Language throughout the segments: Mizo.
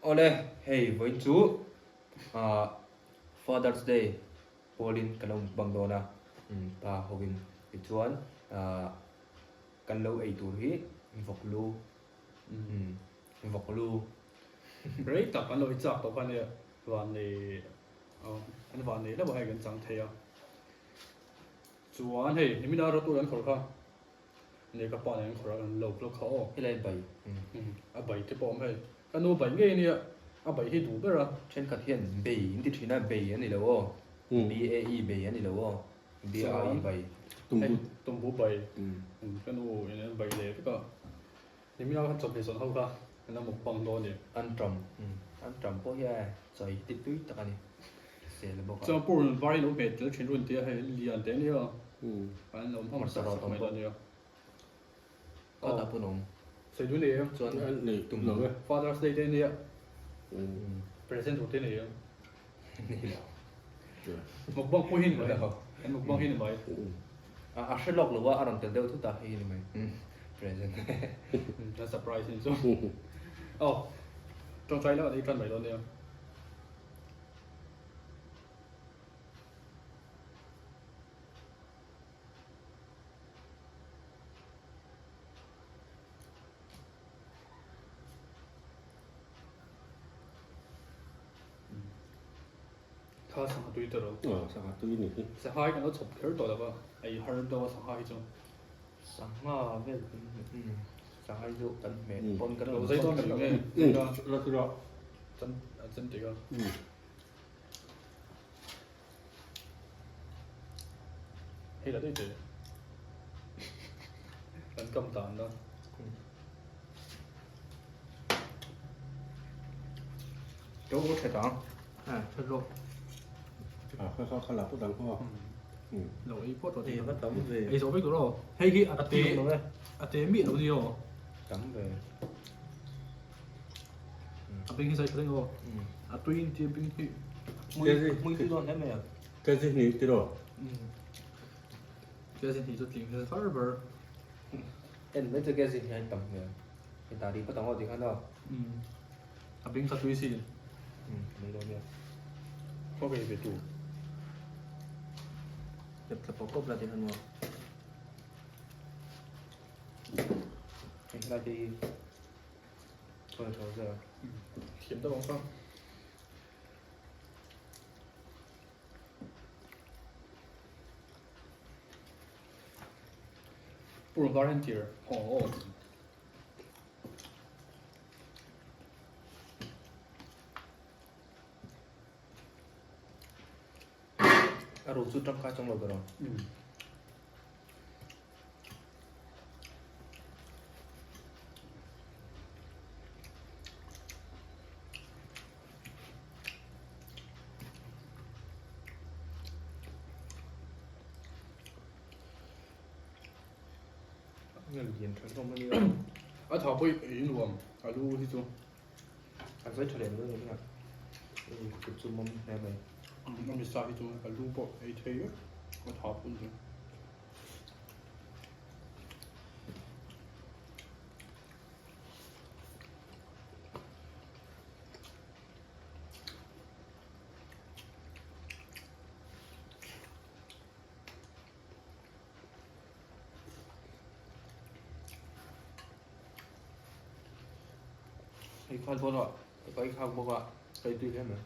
Awle, hei vawiin chu ah Father's Day pawlin kan lo mukbang dawn a, pa hovin tichuan ah kan lo ei tur hi vawk lu, vawk lu. Rei tak an lo i chak tawh kha nia, vannei an vannei hlauh a hei kan chang thei a. Chuan hei nimina rawtu an khawrh kha. Nei ka pa nen an khawrh a kan lo vlog kha aw. Helai bai. A bai te pawh awm hei. Ka nu bai ngei ania a bai hi duh ber a. Thenkhat hian bei in ti thin a, bei a ni lo aw. BAE bei a ni lo aw. BAE bai. Hei tumbu bai. Ka nu in an bai leh vek a. Nimina khan chawhmeh zawnh ho kha an la mukbang dawn a ni. Anṭam. Anṭam pawh hi a chawi hi ti tui tak a ni. Sel bawk a. Chuan purun var hi lo hmeh tel thin run tia hei lian teh ania. An lo hmang sak sak mai dawn ania. Ka ta pawn awm. Sawi dun nei em? Chuan nei tum lo e. Father's Day te ania. Present tur te nei em? Nei lo. Mukbang pawh hi ni mai. An mukbang hi ni mai. A hre lawk lo a, a rawn tel deuh thut a, hei hi ni mai. Present. A surprise ni chu. Aw, tawngtai la kan ei tan mai dawn nia. Kha sangha tui ta ro. Aw, sangha tui ni hi. Sangha hi kan lo chhawp kher tawh lo va, a i har deuh a sangha hi chu. Sangha vel sangha hi chu kan hmeh pawn kan lo zai dawn lo nge. La ti rawh. Chan a chan ti ka. Hei la dei te. Kan kam dan na. Cho có thể đó. À, thật rồi. À, kha kha kha la pawh dang aw. Lo ei phawt rawh Ei va tam ve. Ei zo vek tur aw. Hei hi a te a te miah lo ni aw. Tam ve. A beng hi zai tha reng aw. A tui in tia beng hi. Mui tui dawn hle mai a. Ke zi hnih ti rawh. Ke zi hnih chu tling hmel far ber. En mai chu ke zi hnih a tam hmel. Hei ta ri phawt ang aw ti khan aw. A beng kha tui sin. Mai dawn nia. Khaw ve ve tu. Tep tla pawp pawp la ti khan aw. Hei helai te hi khawi tho zel a. Thiam deuh ang kha. Purun var hian tir haw aw. A ro chu tangkai chang lo ber ang. Lian tha hlawm a nia. A tha pawh i nuam a lu hi chu. A zai tha lem lo ni a. Hei kut chu mawm hle mai. A misa hi chu a lu pawh ei thei vek a tha pawh ni. Hei khan dawn a, ka ei khak bawk a, ka ei tui hle mai.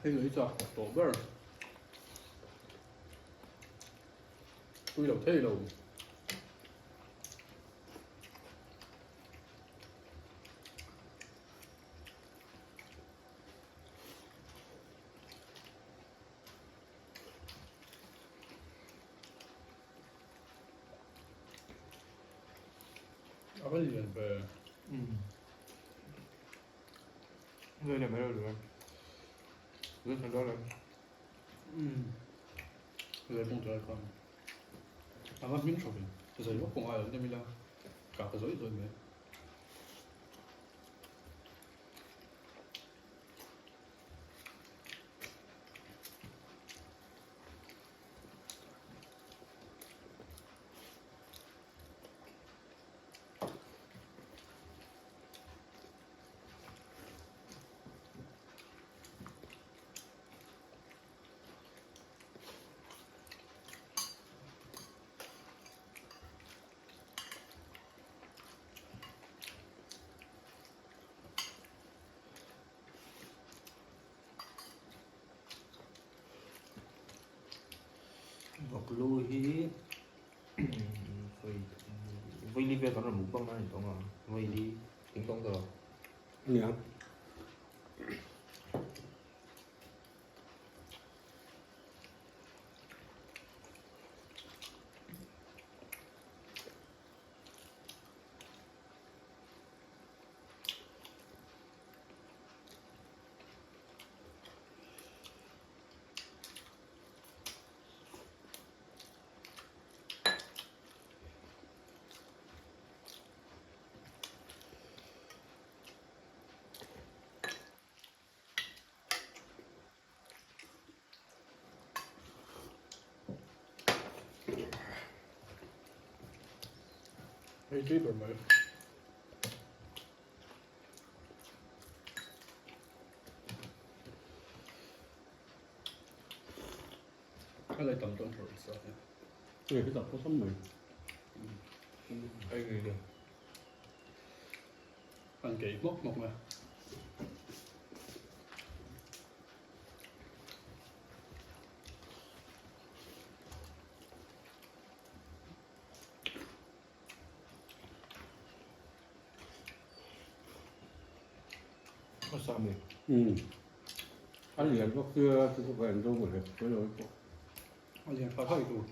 Hei lui chak tawh ber. Tui lo thei lo. A va lian ve. Lian leh mai lo lian. Lian tha dawn em. Lian pawng tawh khan. A va hming tha ve. Zai vak pawh ngai lo nem ila. Ka ka zawi zawi mai. Vawk lu hi vawi vawi li vel kan rawn mukbang nan a ni tawng a, vawi li tling tawng ta lo. Nia. Hei tui ber mai. A lei tam dawn tawh sa hian. Hei hi tak pawh mai. Ai ngi le. An kei hmawk hmawk mai. A sa mi. Um. A lian bawk sia chu chu ka en zo mawle pawi lo pawh. A lian tha thai tur.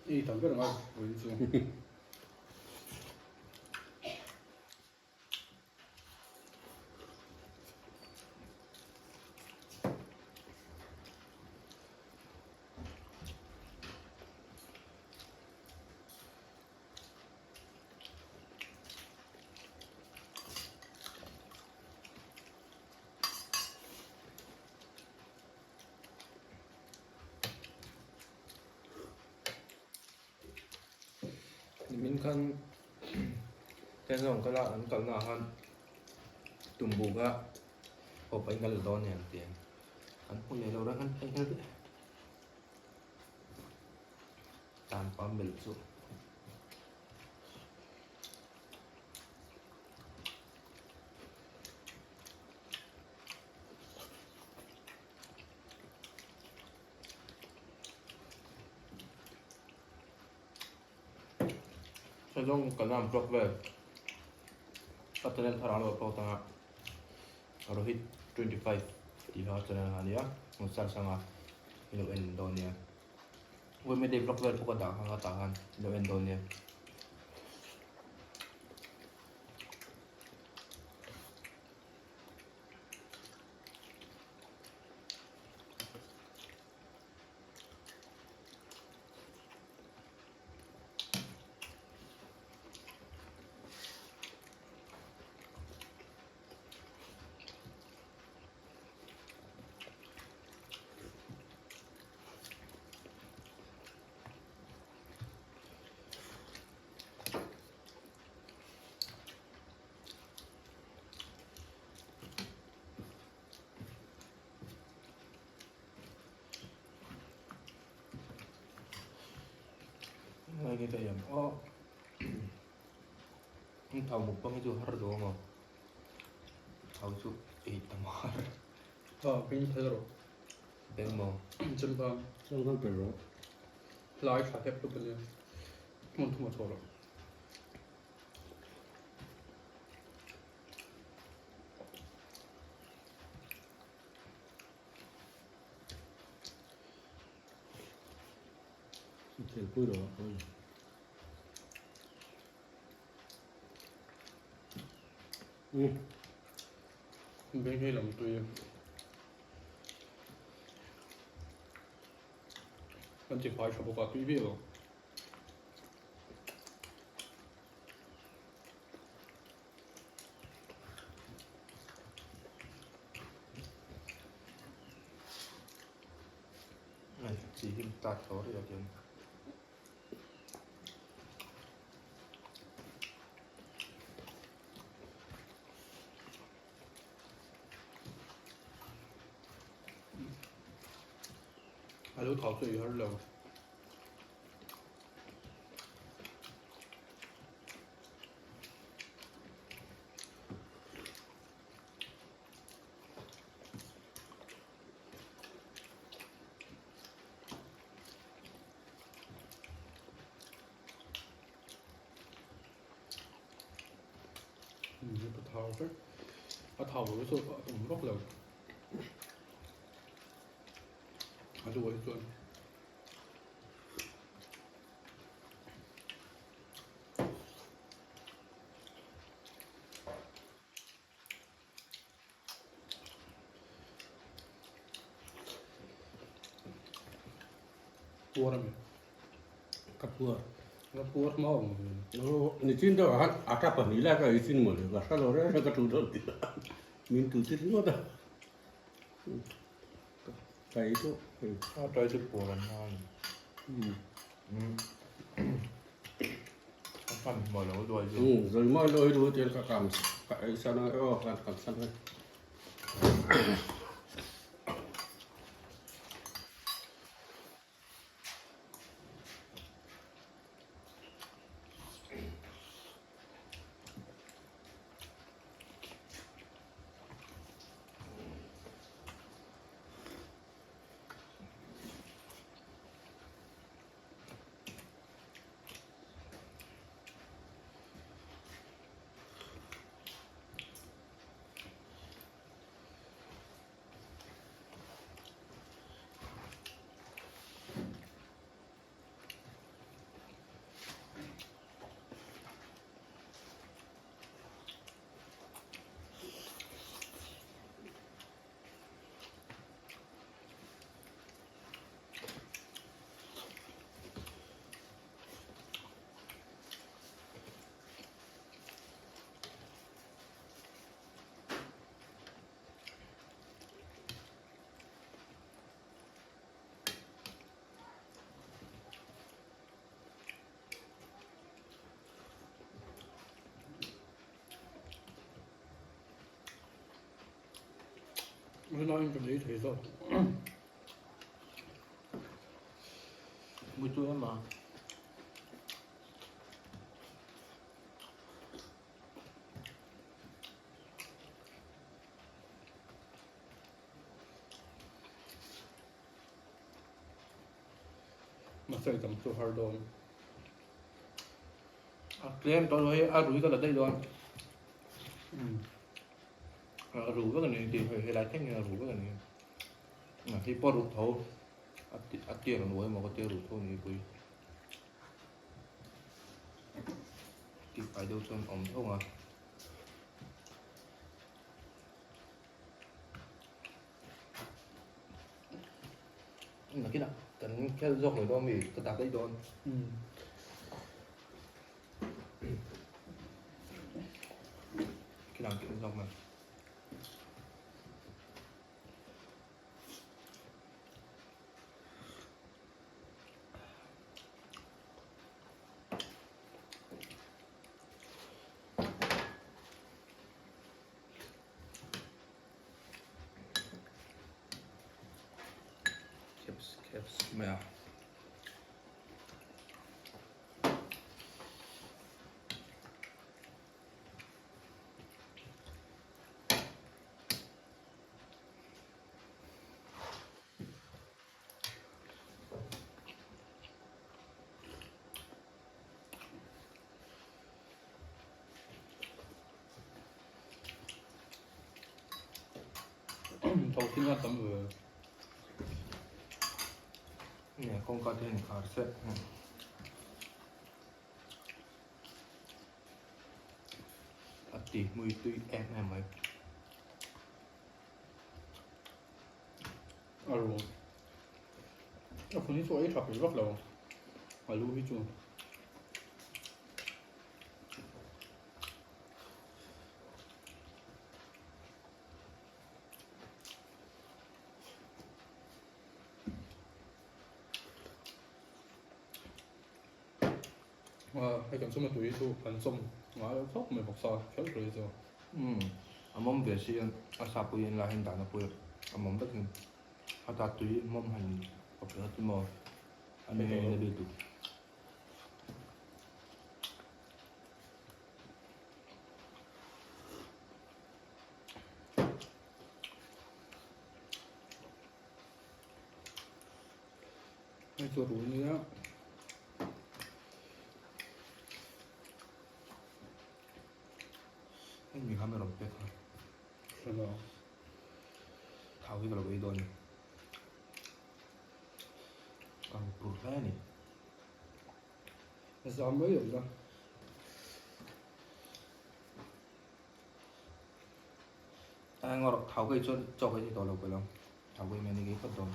I tam ber ngai vawiin chu. Nimin khan Thenzawn kala an kalna ah khan tumbu kha haw pahin kan la dawn nen ti a, an hmu leh lo reng an phei nghal daih a. Tan pam belh chu. Sazawng kan am vlog vel ka channel thar ah lo upload anga Rohit 25 tih kha channel a nia rawn search anga i lo en dawn nia Women day vlog vel pawh ka dah kha ka tah khan i lo en dawn nia. Ngai nge ka iang aw Ang thau mukbang hi chu har duh ang aw Thau chu ei tam har. Tha beng phel rawh. Beng maw? Chem khan. Chem khan pel rawh. Lai tha hep lup ania. Hmun thum a chhuah loh. Thil pui rawh a pawi. Beng hei lam tui kan ti fai tha bawk a tui viau ang. Chi hi tat tawh rih a tiang. A lo thau chu ei har lo. Ka thau vek. A thau lo chu a awm vak lo. A duh ai chuan. Puar a mi. Ka puar. Ka puar hma awm. Nichin deuh ah khan ata pahnih lai ka ei chin mawle ka hre lo reng reng ka tu dawn tih min tu chi ringawt a. Ka ei tawh. Ata hi chu puar an hma a ni. A hman hmawh lo duai chu. Zawi mawi lo hi duh tiang ka kam ka ei san ang e aw kan kam san ang e. Helain kan ei thei zawk. Mui tu em a. Mahse tam chu har dawn. A tlem tawh lo hei a rui ka la daih dawn. A ru vek a ni tih hei helai thleng hian a ru vek a ni. Hei pawh a ruh tho a tiang a nuai emaw ka tia ruh tho a ni pui. Tih fai deuh chuan a awm tho ang a. Nakinah kan khel zawk leh dawn mi ka dah daih dawn. Khilang tih zawk mai. Caps caps mai a. Tho thin a tam ve. Nge kawngka te hian khar se. A ti hmui tui em em mai. A ru. A phun hi chu ei tha pui vak lo. A lu hi chu. Hei kan sawm a tui chu kan sawm ngai lo khawp mai bawk sa kher kher hi chu. Umm a mawm ve si a a sa pui in lai hian dahna pui a mawm vek in a ta tui mawm han kawp leh chu maw a ni na bik duh. Hei chu rul nia. Hei pek kha. Thau hi ka lo ei dawn a ni. Ka hmu phur hle a ni. A zam mai awm na. A ngawr thau ka ei chuan chaw ka ei tawh lo ka lo. Thau ka ei mai a ni ka ei phawt dawn.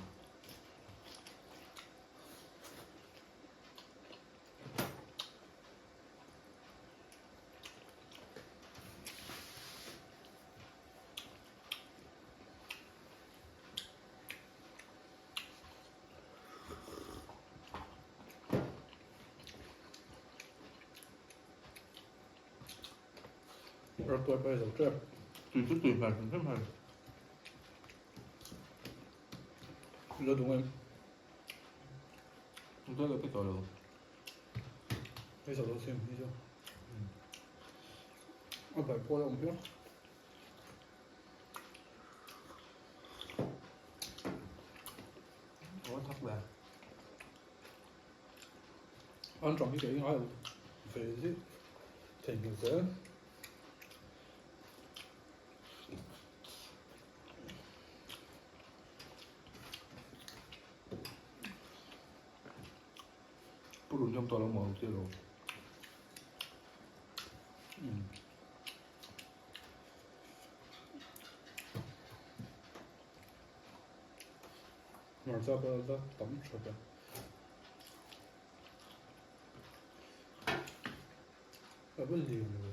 Rawtuai pawh hi zo tep. Tui chu tui hmel hrim hrim hei. Lo duh em? Rawtuai ka pe tawh lo. Hei zo lo sim hi chu. A bai pawh a awm hian. Ủa thắt về. An tang hi ka ingai lo ve zet theihnghilh zel. Purun hian tawh lo maw tih lo. Hmarcha pawh a la tam tha ta. A va lian ve.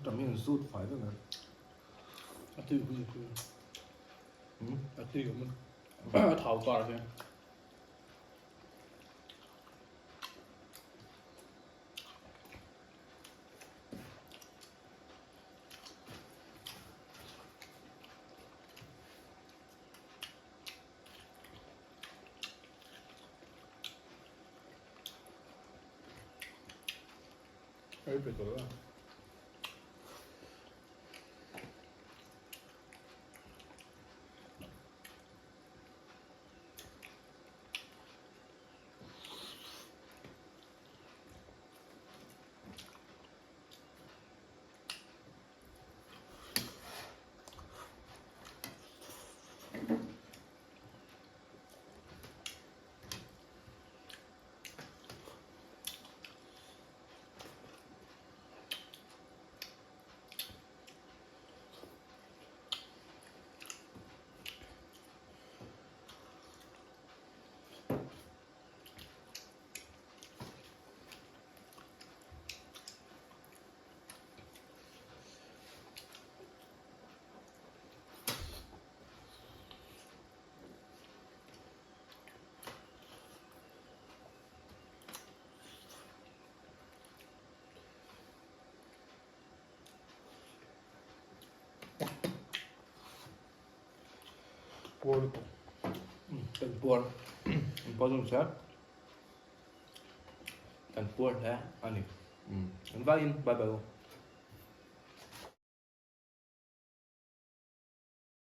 Tam hian zut fai vek a. A tui awm a ni tui. A tui awm a a thau kar hian. Ei pe tawh a. Puar lutuk. Kan puar. Kan puar zawng se. Kan puar hle a ni. An vaiin bye bye u.